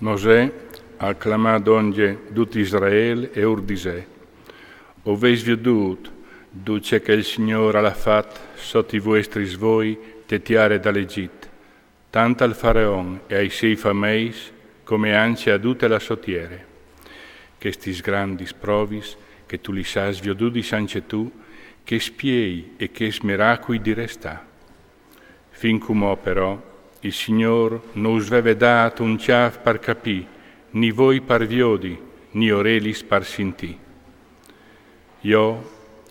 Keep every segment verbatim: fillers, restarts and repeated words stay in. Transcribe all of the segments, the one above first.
Mosè al clamà dongje dut Israel e ur disè: O vês viodût dut ce che il Signôr al à fat sot i vuestris voi te tiere dal Egjit, tant al faraon e ai siei fameis, come ancje a dute la sô tiere. Chestis grandis provis che tu lis âs viodudis ancje tu, chescj piei e chescj miracui di restâ. Fin cumò però il Signôr no us veve dât un cjâf par capî, ni voi par viodi, ni orelis par sintî. Jo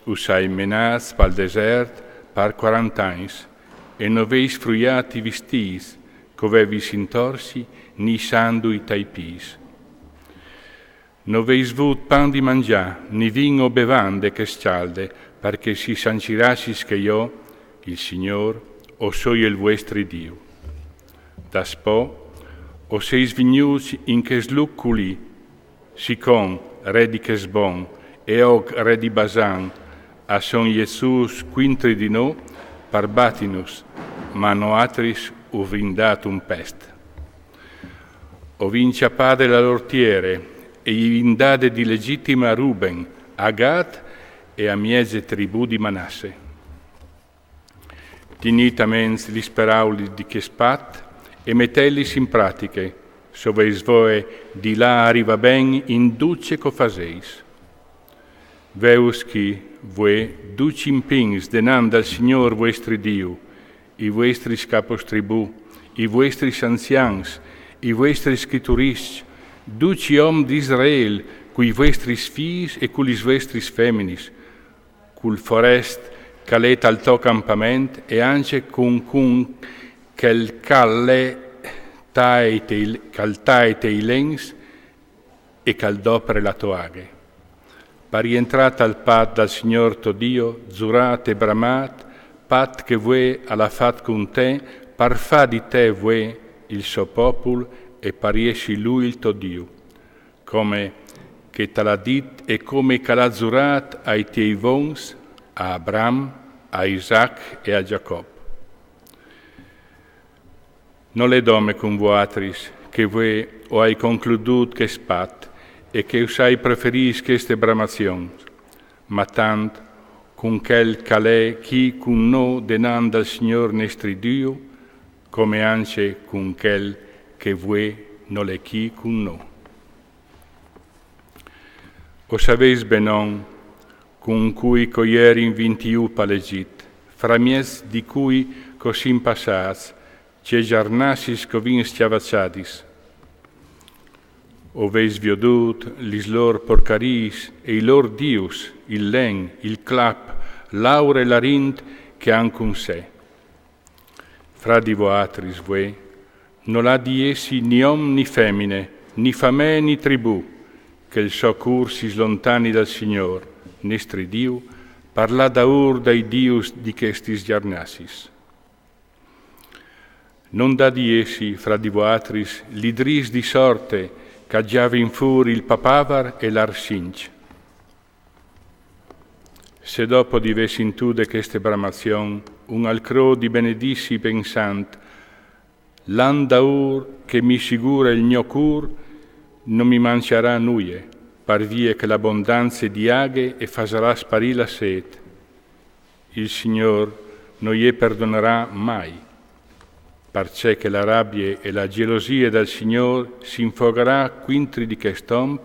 us ai menâts pal desert par cuarante agns, e no vês fruiât i vistîts che o vevis intorsi, ni i sandui tai pîts. No vês vût pan di mangjâ, ni vin o bevande che e scjalde, par che si sancirassis che jo, il Signôr, o soi il vuestri Diu. Daspò o sês vignûts in chest lûc culì, Sicon, re di Chesbon, e Og, re di Basan, a son jessûts cuintri di nô par batinus, ma noatris us vin dât un pest. O vin cjapade la lôr tiere e i vin dade di legjitime a Ruben, a Gad e a mieze tribù di Manasse. Tignît a ments lis peraulis di chest pat e metêtlis in pratiche, se o vês voie di lâ a rivâ ben in dut ce che o fasês. Vêus chi, vuê, ducj impins denant dal Signôr vuestri Diu, i vuestris capos tribù, i vuestris anzians, i vuestris scritturiscj, ducj i oms di Israel, cui vuestris fîs e cu lis vuestris feminis, cul forest che al è tal to campament e ancje cun, cun chel che al è taie te i, che al taie te i lens e che al dopre la tô aghe. Par jentrâ tal pat dal Signôr to Diu, zurât e bramât, pat che vuê al à fat cun te, par fâ di te vuê il so popul e par jessi lui il to Diu, come che tal à dit e come che al à zurât ai tiei vons, a Abram, a Isac e a Gjacop. Nol è dome cun vuatris, che vuê o ai concludût chest pat e che us ai proferît chestis bramazions, ma tant cun chel che al è chi cun nô denant dal Signôr nestri Diu, come ancje cun chel che vuê nol è chi cun nô. O savês benon cun cui che o jerin vint jù pal Egjit, framieç di cui che o sin passâts, ce gjarnassis che o vin scjavaçadis. O vês viodût lis lôr porcariis e i lôr dius, il len, il clap, l'aur e l'arint che a àn cun se. Fra di voatris vuê nol à di jessi ni om ni femine, ni famee ni tribù, che il so cûr si slontani dal Signôr, nestri Diu, par lâ daûr dai dius di chestis gjarnassis. No 'nd à di jessi fra di voatris lidrîs di sorte che a gjavin fûr il papavar e l'arsincj. Se dopo di vê sintude cheste bramazion un alcrôt di benedissi pensant: «L'an daûr che mi sigure il gno cûr, no mi mancjarà nuie, par vie che la bondanze di aghe e fasarà sparî la sêt», il Signôr no je perdonarà mai, parcè che la rabie e la gjelosie dal Signôr si infogarà cuintri di chest om,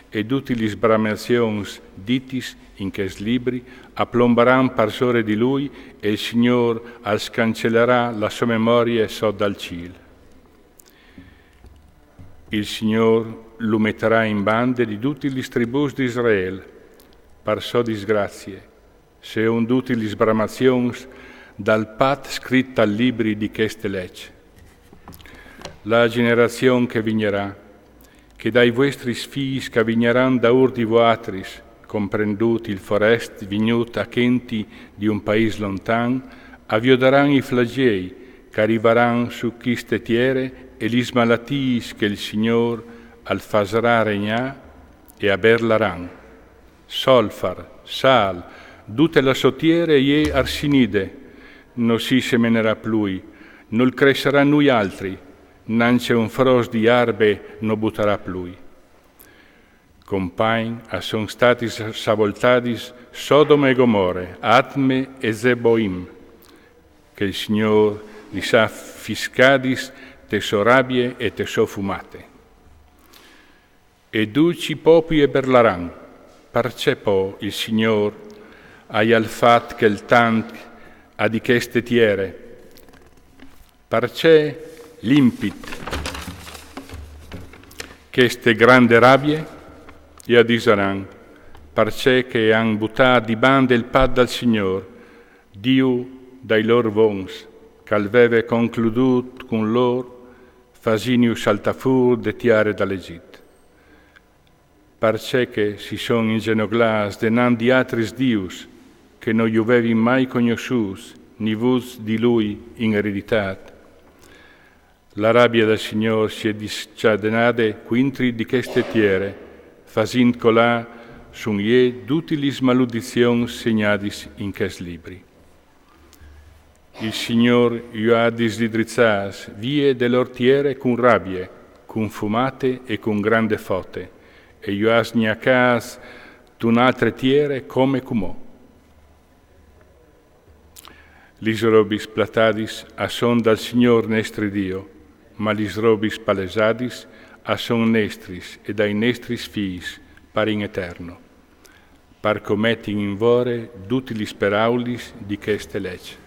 e dutis lis bramazions ditis in chest libri a plombaran parsore di lui, e il Signôr al scancelarà la sô memorie sot dal cîl. Il Signôr lu metarà in bande di dutis lis tribùs di Israel, par sô disgrazie, seont dutis lis bramazions dal pat scrit tal libri di cheste leç. La gjenerazion che vignarà, che dai vuestris fîs che a vignaran daûr di voatris, comprendût il forest vignût a chenti di un paîs lontan, a viodaran i flagjei che a rivaran su chiste tiere e lis malatiis che il Signôr al fasarà regnâ, e a berlaran: «Solfar, sâl, dute la sô tiere e je arsinide, no si semenarà plui, nol cressarà nuialtri, Nanche un fros di arbe no butarà plui. Compagn a son stadis savoltadis Sodome e Gomore, Adme e Zeboim, che il Signor li sa fiscadis te so rabie e te so fumate. E duci popie berlaran: parcè po il Signor aial fat chel tant a di cheste tiere? Parcè limpit cheste grande rabie? E a disaran: parcè che han butà di bande il pat dal Signor, Diu dai lor vons, ch'al veve concludut cun lor, fasiniu saltà fur de tiare dal Egit. Parcè che si son ingenoglats denant di atris dius, che no ju vevin mai cognossùts ni vuts di lui in ereditat. La rabie dal Signor si è discadenade cuintri di cheste tiere, fasint colà sun jê dutis lis maludizions segnadis in chest libri. Il Signor ju à disdidrizzàts vie de lor tiere cun rabie, cun fumate e cun grande fote, e ju à sgnacàts d'un'altre tiere come cumò. Lis robis platadis a son dal Signor nestri Dio, ma lis robis palesadis a son nestris e dai nestris fis par in eterno, par cometin in vore dutis lis peraulis di cheste leç.